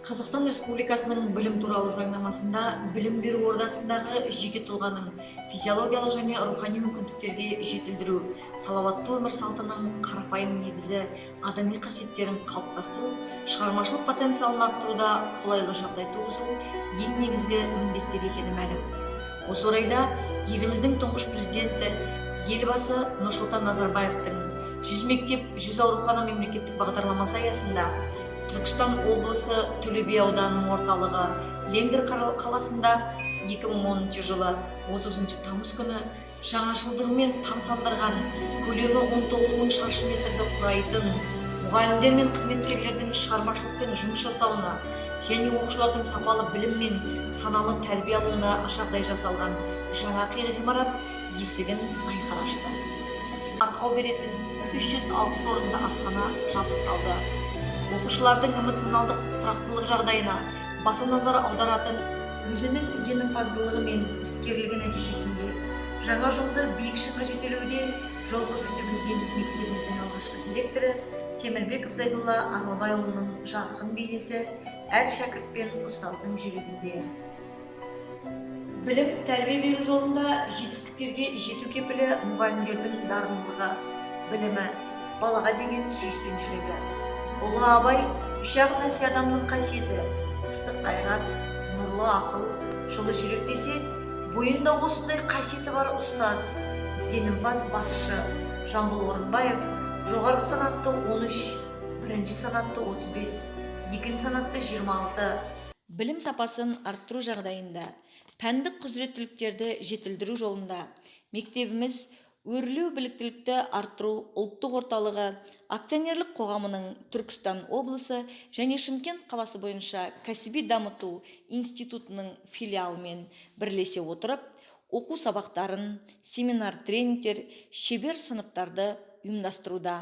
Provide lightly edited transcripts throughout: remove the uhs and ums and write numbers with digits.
Қазақстан Республикасының білім туралы заңнамасында білім беру ордасындағы жеке тұлғаның физиологиялық және рухани мүмкіндіктерге жетілдіру, салауатты өмір салтының қарапайым негізі, адами қасиеттерін қалыптастыру, шығармашылық потенциалын арттыруда қолайлы жағдай туғызу ең негізгі міндеттер екені мәлім. Осы орайда еліміздің тұңғыш президенті Елбасы Нұрсұлтан Назарбаевтың «100 мектеп, 100 аурухана» мемлекеттік бағдарламасы аясында Түркістан облысы Төле би ауданының орталығы Ленгір қаласында 2010 жылы 30 тамыз күні жаңашылдығымен тамсандырған, көлемі 19 мың шаршы метрді құрайтын, мұғалімдер мен қызметкерлердің шығармашылықпен жұмыс жасауына және оқушылардың сапалы білім мен саналы тәрбие алуына жағдай жасалған жаңа ғимарат есігін айқара ашты. Арқау беретін 360 орынды асхана жабдықталды. Оқушылардың эмоционалдық тұрақтылық жағдайына баса назар аударатын, өзінің ізденімпаздылығы мен іскерлігі нәтижесінде жаңа жолды биік шыңға жетелеуде жол көрсете білген мектебіміздің алғашқы директоры Темірбеков Зайдулла Аралбайұлының жарқын бейнесі әр шәкірт пен ұстаздың жүрегінде. Білім, тәрбие беру жолында жетістіктерге жету кепілі мұғалімдердің дарындылығы, білімі, балаға деген сүйіспеншілігі. Ұлы Абай «Үш-ақ нәрсе адамның қасиеті: ыстық қайрат, нұрлы ақыл, жылы жүрек» десе, бойында осындай қасиеті бар ұстаз, ізденімпаз басшы Жамбыл Орынбаев жоғарғы санатты 13, бірінші санатты 35, екінші санатты 26 Білім сапасын арттыру жағдайында, пәндік құзыреттіліктерді жетілдіру жолында мектебіміз «Өрлеу» біліктілікті арттыру ұлттық орталығы акционерлік қоғамының Түркістан облысы және Шымкент қаласы бойынша кәсіби дамыту институтының филиалымен бірлесе отырып, оқу сабақтарын, семинар тренингтер, шебер сыныптарды ұйымдастыруда.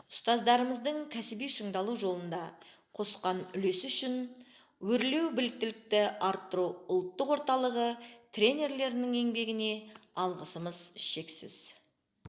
Ұстаздарымыздың кәсіби шыңдалу жолында қосқан үлесі үшін «Өрлеу» біліктілікті арттыру ұлттық орталығы тренерлерінің еңбегіне алғысымыз шексіз.